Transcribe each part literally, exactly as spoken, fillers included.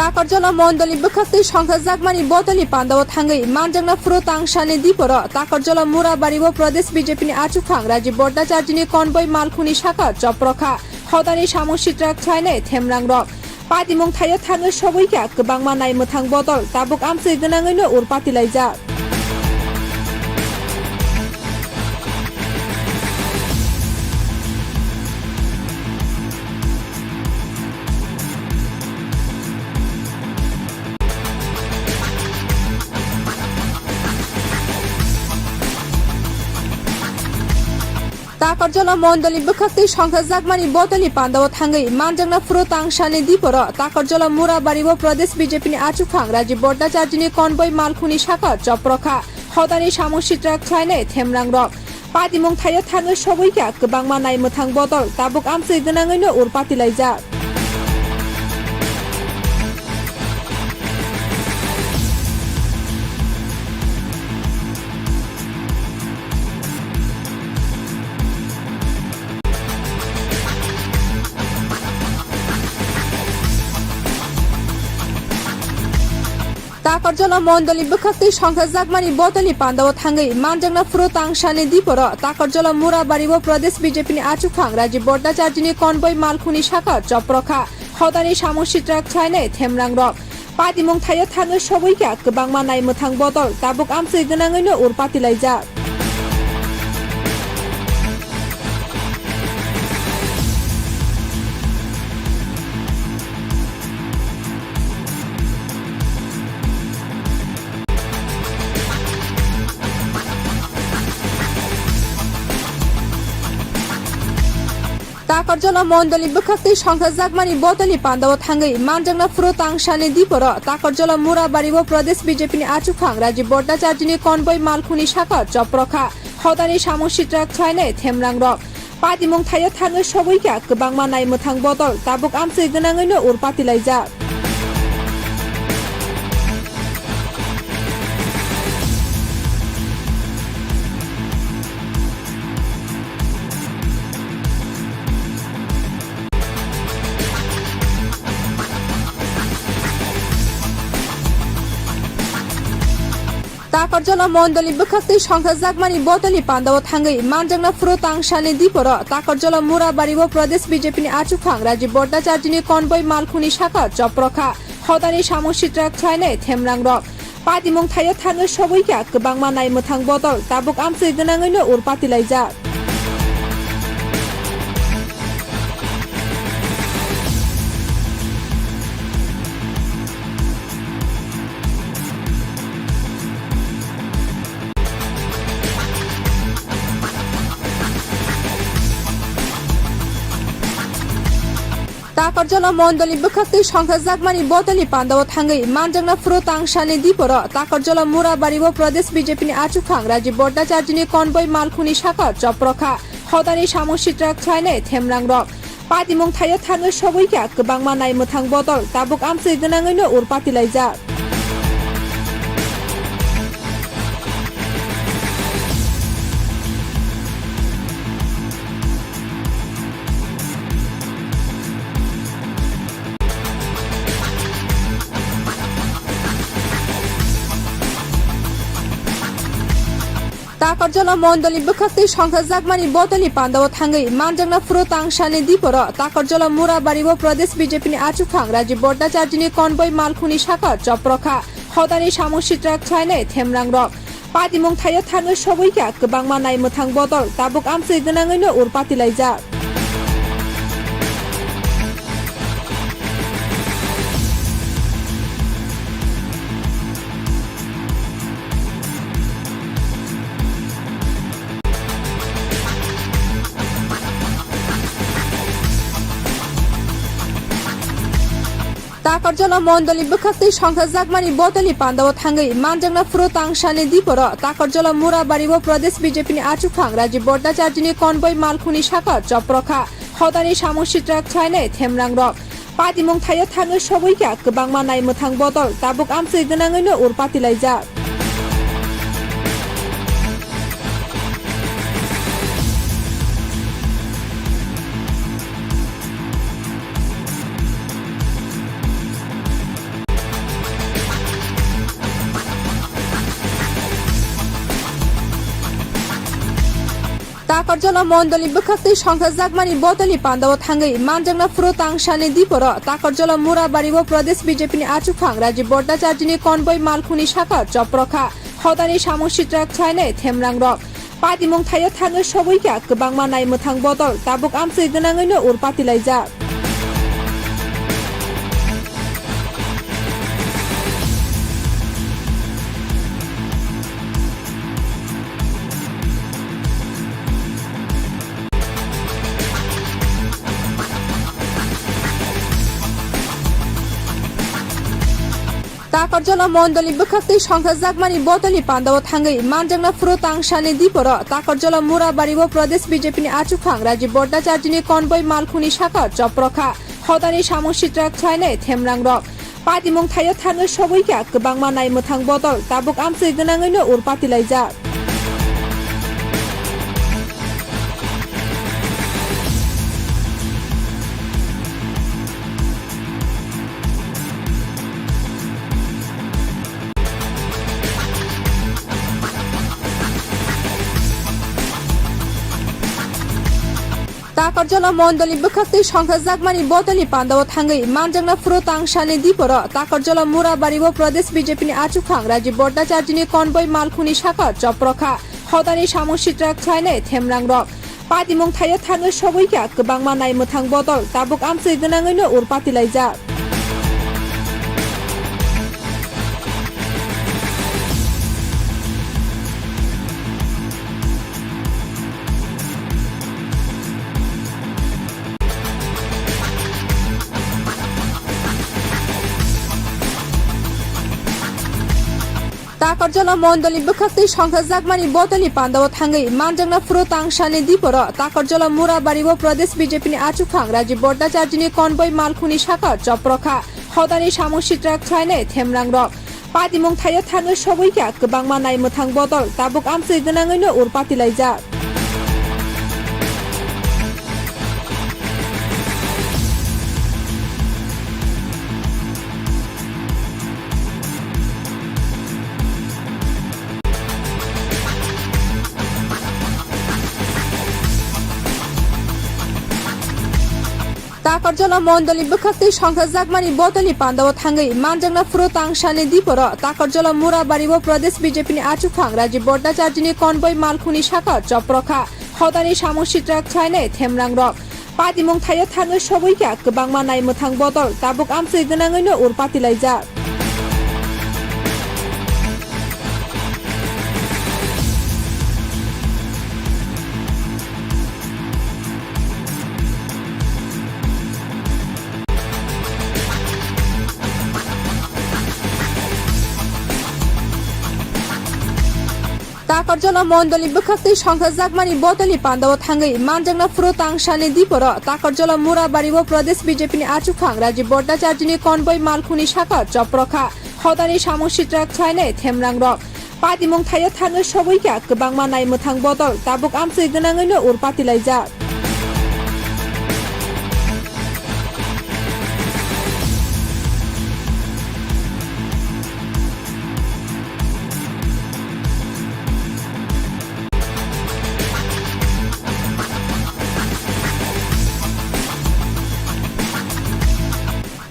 Takarjala mondoli bwkhaktwi songkha jakmani botolni pandao thangwi manjakna phuru tangsani diporo Takarjala Murabari o Pradesh B J P ni achukhang Rajiv Bhattacharjini convoy malkhuni saka choprokha. Hodani samung sitra khlainai themrangrok. Patimung thaio thangwi sogwi kha kwbangma naimwthang bodol tabuk amchwi gwnangwino ur patilaijak. Takarjala mondoli bwkhaktwi songkha jakmani botolni pandao thangwi manjakna phuru tangsani diporo Takarjala Murabari o Pradesh B J P ni achukhang Rajiv Bhattacharjini convoy malkhuni saka choprokha. Hodani samung sitra khlainai themrangrok. Patimung thaio thangwi sogwi kha kwbangma naimwthang bodol tabuk amchwi gwnangwino ur patilaijak. Takarjala mondoli bwkhaktwi songkha jakmani botolni pandao thangwi manjakna phuru tangsani diporo Takarjala Murabari o Pradesh B J P ni achukhang Rajiv Bhattacharjini convoy malkhuni saka choprokha. Hodani samung sitra khlainai themrangrok. Patimung thaio thangwi sogwi kha kwbangma naimwthang bodol tabuk amchwi gwnangwino ur patilaijak. Takarjala mondoli bwkhaktwi songkha jakmani botolni pandao thangwi manjakna phuru tangsani diporo Takarjala Murabari o Pradesh B J P ni achukhang Rajiv Bhattacharjini convoy malkhuni saka choprokha. Hodani samung sitra khlainai themrangrok. Patimung thaio thangwi sogwi kha kwbangma naimwthang bodol tabuk amchwi gwnangwino ur patilaijak. Takarjala mondoli bwkhaktwi songkha jakmani botolni pandao thangwi manjakna phuru tangsani diporo Takarjala Murabari o Pradesh B J P ni achukhang Rajiv Bhattacharjini convoy malkhuni saka choprokha. Hodani samung sitra khlainai themrangrok. Patimung thaio thangwi sogwi kha kwbangma naimwthang bodol tabuk amchwi gwnangwino ur patilaijak. Takarjala mondoli bwkhaktwi songkha jakmani botolni pandao thangwi manjakna phuru tangsani diporo Takarjala Murabari o Pradesh B J P ni achukhang Rajiv Bhattacharjini convoy malkhuni saka choprokha. Hodani samung sitra khlainai themrangrok. Patimung thaio thangwi sogwi kha kwbangma naimwthang bodol tabuk amchwi gwnangwino ur patilaijak. Takarjala mondoli bwkhaktwi songkha jakmani botolni pandao thangwi manjakna phuru tangsani diporo Takarjala Murabari o Pradesh B J P ni achukhang Rajiv Bhattacharjini convoy malkhuni saka choprokha. Hodani samung sitra khlainai themrangrok. Patimung thaio thangwi sogwi kha kwbangma naimwthang bodol tabuk amchwi gwnangwino ur patilaijak. Takarjala mondoli bwkhaktwi songkha jakmani botolni pandao thangwi manjakna phuru tangsani diporo Takarjala Murabari o Pradesh B J P ni achukhang Rajiv Bhattacharjini convoy malkhuni saka choprokha. Hodani samung sitra khlainai themrangrok. Patimung thaio thangwi sogwi kha kwbangma naimwthang bodol tabuk amchwi gwnangwino ur patilaijak. Takarjala mondolni bwkhaktwi songkha jakmani botolni pandao thangwi manjakna phuru tangsani diporo Takarjala Murabari o Pradesh B J P ni achukphang Rajiv Bhattacharjini convoy malkhungni saka choprokha. Hodani samung sitra khlainai themrangrok. Patimung thaio thangwi sogwi kha kwbangma naimwthang botol tabuk amchwi gwnangwino ur patilaijak. Takarjala mondolni bwkhaktwi songkha jakmani botolni pandao thangwi manjakna phuru tangsani diporo Takarjala Murabari o Pradesh B J P ni achukphang Rajiv Bhattacharjini convoy malkhungni saka choprokha. Hodani samung sitra khlainai themrangrok. Patimung thaio thangwi sogwi kha kwbangma naimwthang botol tabuk amchwi gwnangwino ur patilaijak. Takarjala mondolni bwkhaktwi songkha jakmani botolni pandao thangwi manjakna phuru tangsani diporo Takarjala Murabari o Pradesh B J P ni achukphang Rajiv Bhattacharjini convoy malkhungni saka choprokha. Hodani samung sitra khlainai themrangrok. Patimung thaio thangwi sogwi kha kwbangma naimwthang botol tabuk amchwi gwnangwino ur patilaijak. Takarjala mondolni bwkhaktwi songkha jakmani botolni pandao thangwi manjakna phuru tangsani diporo Takarjala Murabari o Pradesh B J P ni achukphang Rajiv Bhattacharjini convoy malkhungni saka choprokha. Hodani samung sitra khlainai themrangrok. Patimung thaio thangwi sogwi kha kwbangma naimwthang botol tabuk amchwi gwnangwino ur patilaijak. Takarjala mondolni bwkhaktwi songkha jakmani botolni pandao thangwi manjakna phuru tangsani diporo Takarjala Murabari o Pradesh B J P ni achukphang Rajiv Bhattacharjini convoy malkhungni saka choprokha. Hodani samung sitra khlainai themrangrok. Patimung thaio thangwi sogwi kha kwbangma naimwthang botol tabuk amchwi gwnangwino ur patilaijak. Takarjala mondolni bwkhaktwi songkha jakmani botolni pandao thangwi manjakna phuru tangsani diporo Takarjala Murabari o Pradesh B J P ni achukphang Rajiv Bhattacharjini convoy malkhungni saka choprokha. Hodani samung sitra khlainai themrangrok. Patimung thaio thangwi sogwi kha kwbangma naimwthang botol tabuk amchwi gwnangwino ur patilaijak.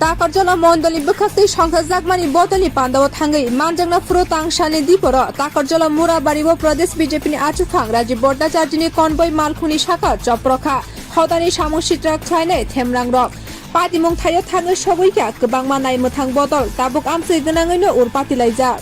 Takarjala mondolni bwkhaktwi songkha jakmani botolni pandao thangwi manjakna phuru tangsani diporo Takarjala Murabari o Pradesh B J P ni achukphang Rajiv Bhattacharjini convoy malkhungni saka choprokha. Hodani samung sitra khlainai themrangrok. Patimung thaio thangwi sogwi kha kwbangma naimwthang botol tabuk amchwi gwnangwino ur patilaijak.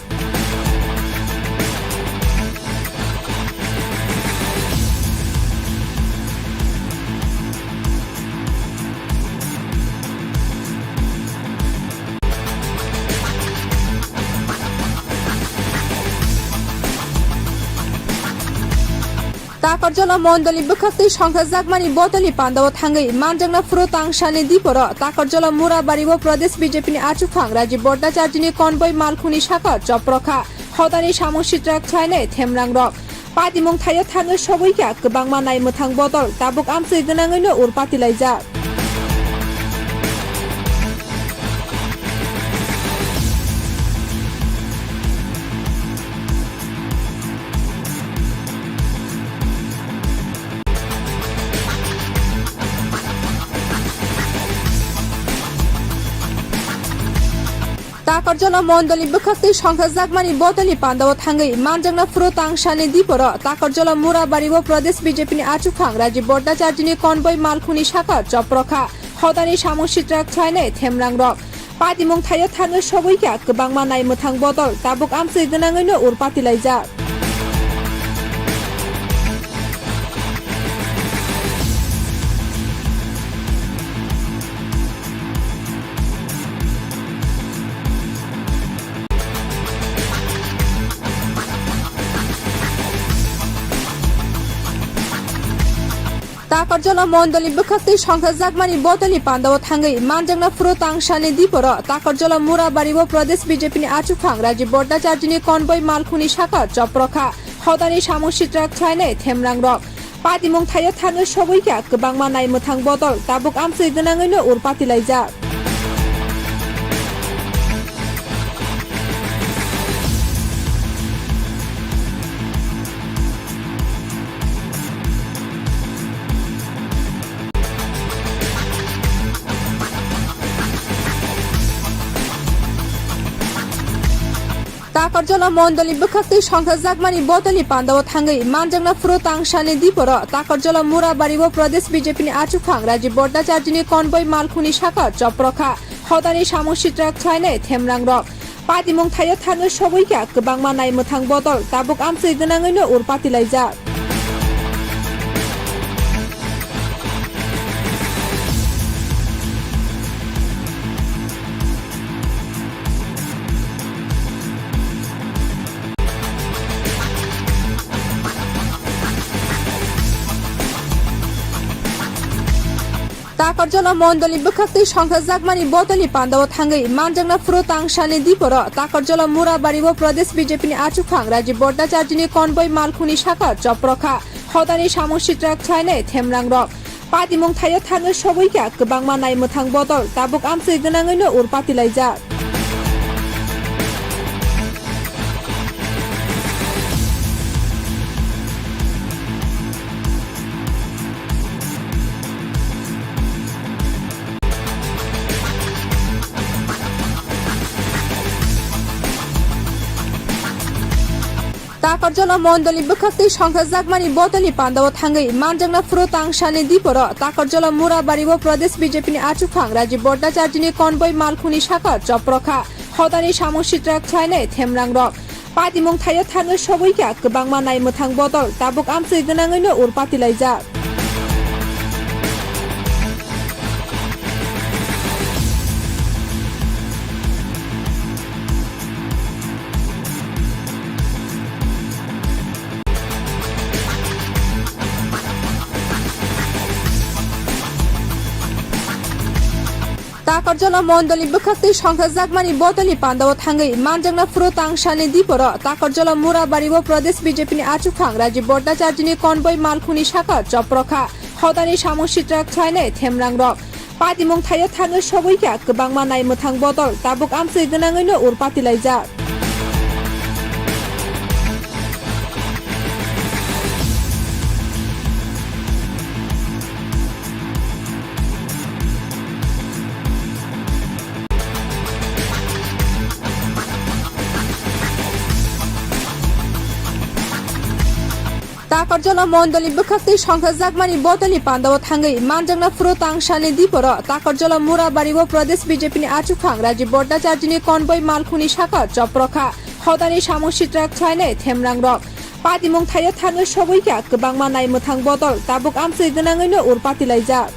Takarjala mondolni bwkhaktwi songkha jakmani botolni pandao thangwi manjakna phuru tangsani diporo Takarjala Murabari o Pradesh B J P ni achukphang Rajiv Bhattacharjini convoy malkhungni saka choprokha. Hodani samung sitra khlainai themrangrok. Patimung thaio thangwi sogwi kha kwbangma naimwthang botol tabuk amchwi gwnangwino ur patilaijak. Takarjala mondolni bwkhaktwi songkhajakmani bodolni pandao thangwi manjakna phuru tangsani diporo Takarjala Murabari o Pradesh B J P ni achukphang Rajiv Bhattacharjini konboi malkhuni saka chopro kha. Hodani samung sitra khlainai themrangrok. Patimung thaio thangwi sogwi kha kwbangma naimwthang bodol tabuk amchwi gwnangwino ur patilaijak. Takarjala mondolni bwkhaktwi songkhajakmani bodolni pandao thangwi manjakna phuru tangsani diporo Takarjala Murabari o Pradesh B J P ni achukphang Rajiv Bhattacharjini konboi malkhuni saka chopro kha. Hodani samung sitra khlainai themrangrok. Patimung thaio thangwi sogwi kha kwbangma naimwthang bodol tabuk amchwi gwnangwino ur patilaijak. Takarjala mondolni bwkhaktwi songkhajakmani bodolni pandao thangwi manjakna phuru tangsani diporo Takarjala Murabari o Pradesh B J P ni achukphang Rajiv Bhattacharjini konboi malkhuni saka chopro kha. Hodani samung sitra khlainai themrangrok. Patimung thaio thangwi sogwi kha kwbangma naimwthang bodol tabuk amchwi gwnangwino ur patilaijak. Takarjala mondolni bwkhaktwi songkhajakmani bodolni pandao thangwi manjakna phuru tangsani diporo Takarjala Murabari o Pradesh B J P ni achukphang Rajiv Bhattacharjini konboi malkhuni saka chopro kha. Hodani samung sitra khlainai themrangrok. Patimung thaio thangwi sogwi kha kwbangma naimwthang bodol tabuk amchwi gwnangwino ur patilaijak. Takarjala mondolni bwkhaktwi songkhajakmani bodolni pandao thangwi manjakna phuru tangsani diporo Takarjala Murabari o Pradesh B J P ni achukphang Rajiv Bhattacharjini konboi malkhuni saka chopro kha. Hodani samung sitra khlainai themrangrok. Patimung thaio thangwi sogwi kha kwbangma naimwthang bodol tabuk amchwi gwnangwino ur patilaijak. Takarjala mondolni bwkhaktwi songkhajakmani bodolni pandao thangwi manjakna phuru tangsani diporo Takarjala Murabari o Pradesh B J P ni achukphang Rajiv Bhattacharjini konboi malkhuni saka chopro kha. Hodani samung sitra khlainai themrangrok. Patimung thaio thangwi sogwi kha kwbangma naimwthang bodol tabuk amchwi gwnangwino ur patilaijak. Takarjala mondolni bwkhaktwi songkhajakmani bodolni pandao thangwi manjakna phuru tangsani diporo Takarjala Murabari o Pradesh B J P ni achukphang Rajiv Bhattacharjini konboi malkhuni saka chopro kha. Hodani samung sitra khlainai themrangrok. Patimung thaio thangwi sogwi kha kwbangma naimwthang bodol tabuk amchwi gwnangwino ur patilaijak.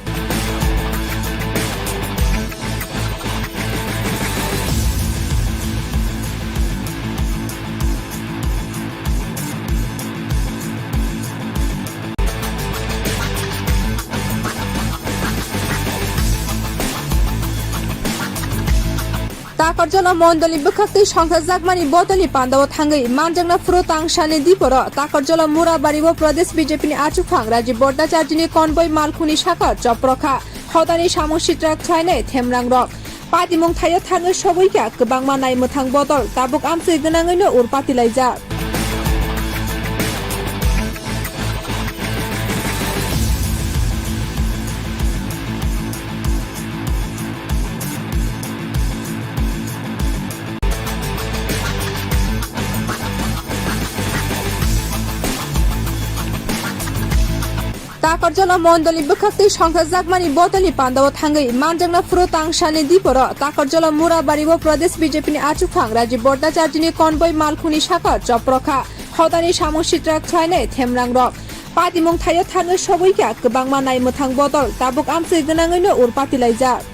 Takarjala mondolni bwkhaktwi songkhajakmani bodolni pandao thangwi manjakna phuru tangsani diporo Takarjala Murabari o Pradesh B J P ni achukphang Rajiv Bhattacharjini konboi malkhuni saka chopro kha. Hodani samung sitra khlainai themrangrok. Patimung thaio thangwi sogwi kha kwbangma naimwthang bodol tabuk amchwi gwnangwino ur patilaijak. Takarjala mondolni bwkhaktwi songthakjakmani bodolni pandao thangwi manjakna phuru tangsani diporo Takarjala Murabari o Pradesh B J P ni achukphang Rajiv Bhattacharjini convoy malkhungni saka choprokha. Hodani samung sitra khlainai themrangrok. Patimung thaio thangwi sogwi kha kwbangma naimwthang bodol tabuk amchwi gwnangwino ur patilaijak.